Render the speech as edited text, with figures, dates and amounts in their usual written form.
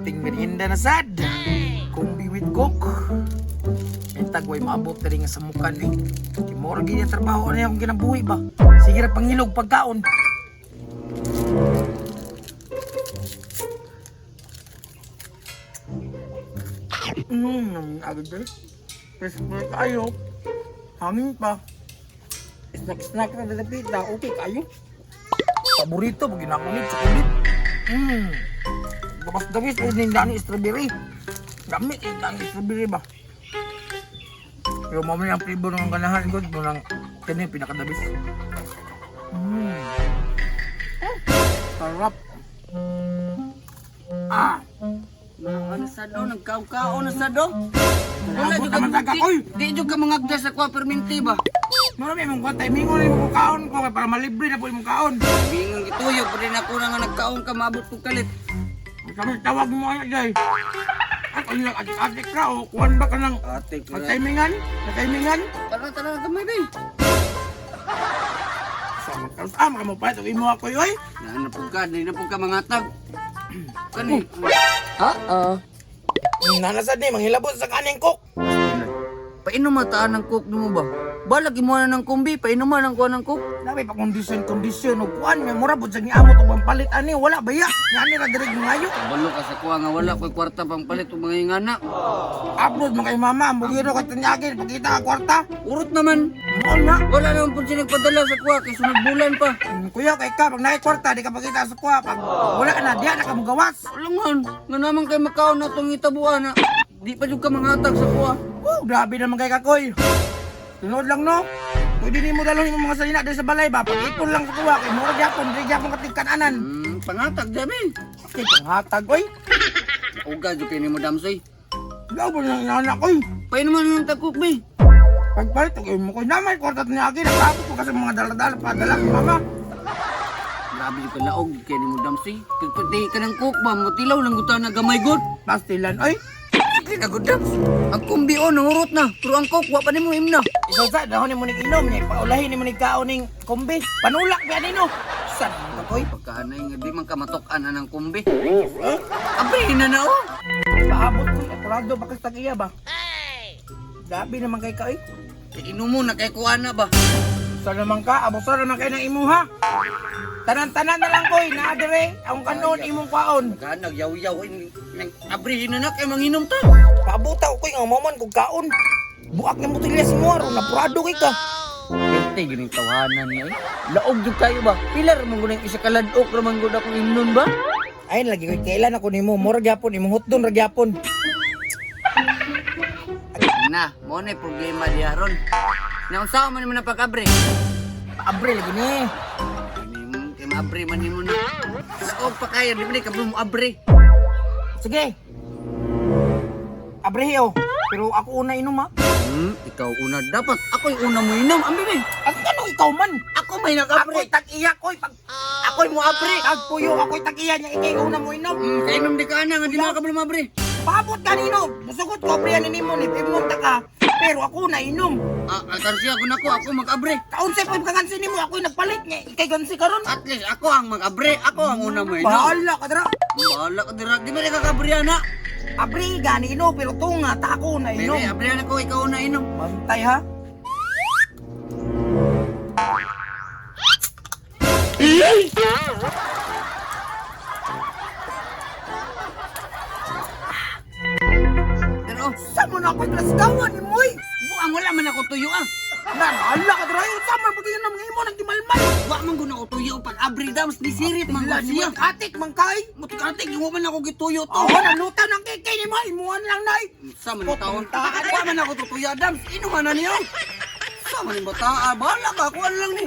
Ting merienda na sad. Kumbi with coke. Intag way maabot na rin nga sa mukan eh. Kay mao ra gyud trabaho na akong kinabuhi ba. Sige ra pangilog pagkaon. Agad eh. Fresh kayo. Hangin pa. Snack-snack na dalapita. Okay kayo. Paborito pag ginakunit chocolate. Gawas-gawis eh ning dani strawberry. Gamit eh dani strawberry ba. Pero mamaya ang flavor ng ganahan ko, mo nang kani pinakadabis. Sarap. Ah, Ano sa do, nagkaon-kaon na sa do. Wala Abot jud naman ka taga, oy. Di jud ka mangagda sa kwa perminti ba? Mura may mong timing mo imong kaon ko kay para malibre na po imong kaon. Bingon gituyo pa rin ako na nga nagkaon ka maabot ko kalit. Kami tawag mo ay day. At ano lang atik-atik ka o kuan ba ka ng Ate, timingan? Timingan? Tara tara gamay bay. Sa ah, maka mo pa imo ako oy. Na na pud ka, di na pud ka mangatag. Kani. Nanasad ni manghilabot sa kaning cook. Painom mataan ng coke nimo ba? Balag imo na ng kumbi, painom man ang kuha ng coke. Dami pa kondisyon kondisyon og kuan may mura pud sa giamot og pampalit ani wala ba ya? Ngani ra diri ngayo. Kabalo ka sa kuha nga wala ko'y kwarta pang palit og mga ingana. Upload mo kay mama, mugiro ka tanyagin pakita ka kwarta. Urot naman. Mo na. Wala naman pud siya nagpadala sa kuha kay sunod bulan pa. Kuya kay ka pag naay kwarta di ka pakita sa kuha pag wala na diya na ka mugawas. Alangan, nga naman kay makaon na itong itabuan na. Di pa jud ka mangatag sa kuha. Oh, grabe naman kay kakoy. Tunod lang no. Pwede nimo dalon imong mga salina diri sa balay ba? Pag-ipon lang sa kuha kay mura gyapon diri gyapon katig kananan. Pangatag dami. Kay panghatag oy. Uga jud kay nimo damsoy. Law ba nang inanak oy? Painom man ng tagkuk be. Pagpalit og imo koy namay kwarta niya nakapot ko kasi mga dala-dala padala ni mama. Grabe jud ka laog jud kay nimo damsoy. Pagpatay ka ng coke ba, motilaw lang gud ta na gamay gud. Pastilan oy. Sige na gud dams. Ang kumbi o nangurot na, pero ang coke wa pa nimo imna. Isa sa dahon nimo ning inom niya paulahin nimo ning kaon ning kumbi. Panulak ba nino? Sa naman ka koy? Pagkaanay nga di man ka matok-an anang kumbi. Eh? Abri na na oh. Paabot ko apurado ba kasta iya ba? Grabe naman kay ka oy. Inumo na kay kuha na ba. Sa naman ka, abuso naman kayo ng imuha. Tanan-tanan na lang koy, naa dire ang kanon imong kwaon. Pagkaanag yaw-yaw abri na na kay manginom ta. Paabota ko koy nga maman kog kaon. Buak na mo tilya si mo aron napurado kay ka. Perte gining tawanan niya eh. Laog jud kayo ba? Pila ra man gud ang isa ka ladok ra man gud akong imnon ba? Ay lagi koy kailan ako nimo, mura gyapon imong hotdon ra gyapon. Na, mo na problema diha ron. Naunsa man nimo na pag-abre? Paabre lagi ni. Kini kay maabre man nimo na. Laog pa kayo, di ba ni kablo mo abre? Sige. Abrehe oh. Pero ako una inom ha. Ikaw una dapat. Ako'y una mo inom. Ambi be. Ang ano ikaw man? Ako may nag-abre. Ako'y tag-iya koy pag Ako'y mo abre. tagpuyo ako'y tag-iya niya ikay una mo inom. Kainom di ka ana nga di man kablo mo abre. Paabot kanino? Musugot ko abre nimo ni pimunta ka. Pero ako na inom. Ah, alkansya ko nako ako mag-abre. Kaunsay po yung kagansi nimo ako'y nagpalit niya. Ikay gansi karon. At least ako ang mag-abre. Ako ang una mo inom. Bahala ka dira. Bahala ka dira. Di ba ka kabre ana? Abre gani ino pero tunga ta ako na inom. Bebe, abre na ko ikaw una inom. Bantay ha. Pero Sa mo na ako'y klasgawan ni Moy. buang wala man ako tuyo ah. Nanala ka dira. Sa man pag inom nga imo nagdimalmal. Wa man gud ako tuyo pag abre dams ni sirit man Wala gud ni siya. atik man kay. Mutik-atik wa man ako gituyo to. Oh, naluta ng kikay ni Moy. Imuan lang nay. Sa man taon. Wa man ako tutuya dams. Inuman na niyo. Sa man yung bata, ah, bahala ka kuan lang ni.